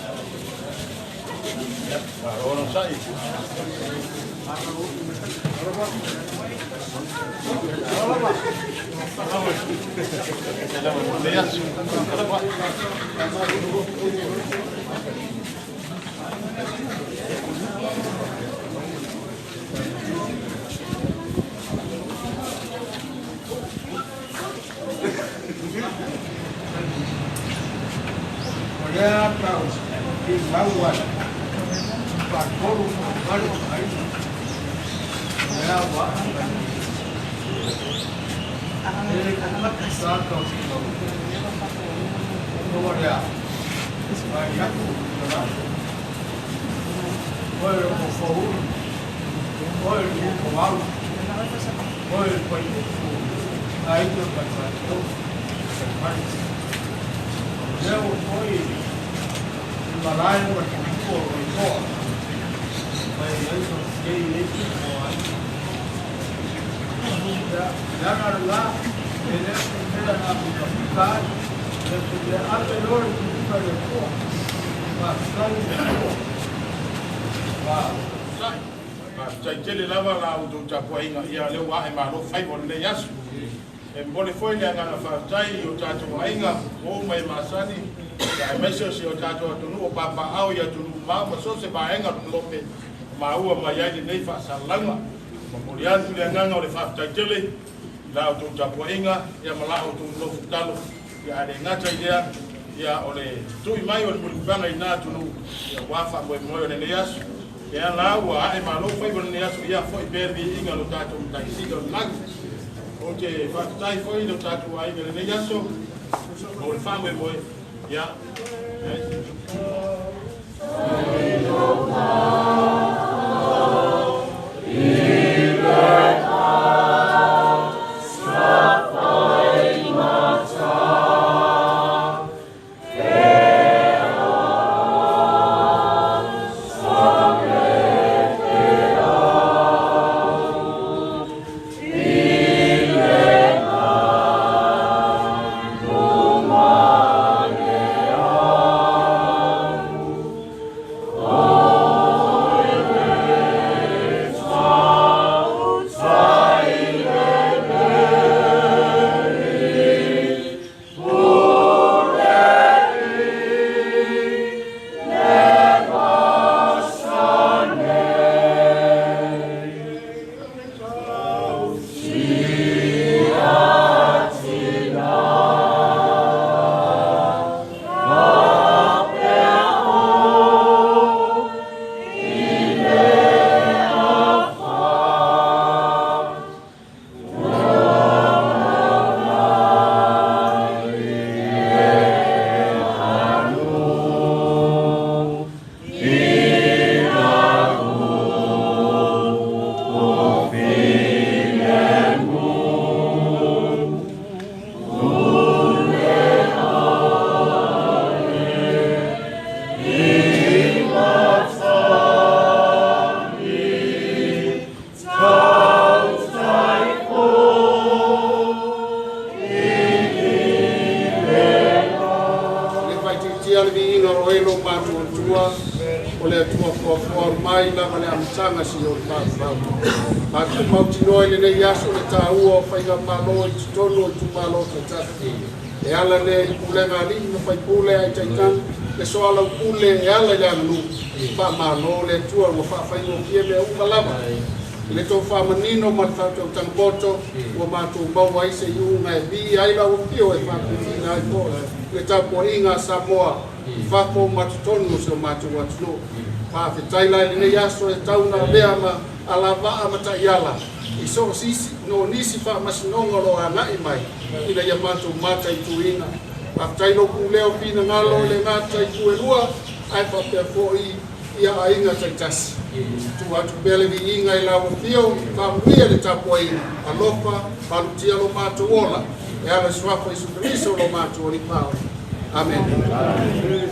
O lea ta o finau ai, faatolu po o valu aiga, o lea ua ae mai. E le tagata sa tau finau, ua lea, mai atu i le Oe o Foulu, oe le Upuau, oe le Paiupu, aiga ma tatou, mai. Lea ua foi i malae ma tupu o Vaipoa, mai ai so kei ei o aiga. Leaga lena, e le o se mea na pikapika ai, e se mea ave loa le tuuina i le Atua. Faafetai i le Atua. Faafetai. Faafetai tele lava la outou tapuaiga, ia lea ua ae malo faiva o lenei aso. E momoli foi le agaga faafetai i o tatou aiga o uma e masani, aemaise o si o tatou atunuu o papaaao i atunuu mamao ma so o se vaega o le golope maua mai ai lenei faasalalauga. Momoli atu le agaga o le faafetai tele i la outou tapuaiga, ia ma la outou nofo tatalo, ia ae le gata i lea, ia o le tui mai o le mulimulivaga i na atunuu, ia ua faamoemoe o lenei aso. Ia la ua ae malo faiva o lenei aso, ia foi pea le viiga o lo tatou Matai Sili o le lagi. Ou te faafetai foi i lo tatou aiga i lenei aso mo le faamoemoe. Ia. Le faitiitia le viiga o oe lo matou Atua, o le Atua foafoa mai lava le amataga seia o le faavavau. Matou mautinoa i lenei aso le taua o faigamalo i totonu o itumalo taitasi. E ala lea i le pulega a alii ma faipule ae taitani le soalaupule e ala i le aganuu. Faamalo le Atua ua faafaigofie mea uma lava. I le tou faamanino ma le faautautaga poto ua matou maua ai se iuga e viia ai lau afio e faapipiina ai foi le tapuaiga a Samoa i fafo ma totonu o si o matou atunuu. Faafetai la i lenei aso e tau na avea ma alavaa ma taiala i so o sisi no nisi faamasinoga o lo o agai mai ina ia matou mataituina. Faafetai lou pulea o finagalo e le gata i itu e lua ae faapea foi ia aiga taitasi. Tuu atu pea le viiga i lau afio, faamanuia le tapuaiga, alofa, malutia lo matou ola, e ala i suafa Iesu Keriso lo matou Alii ma Amene.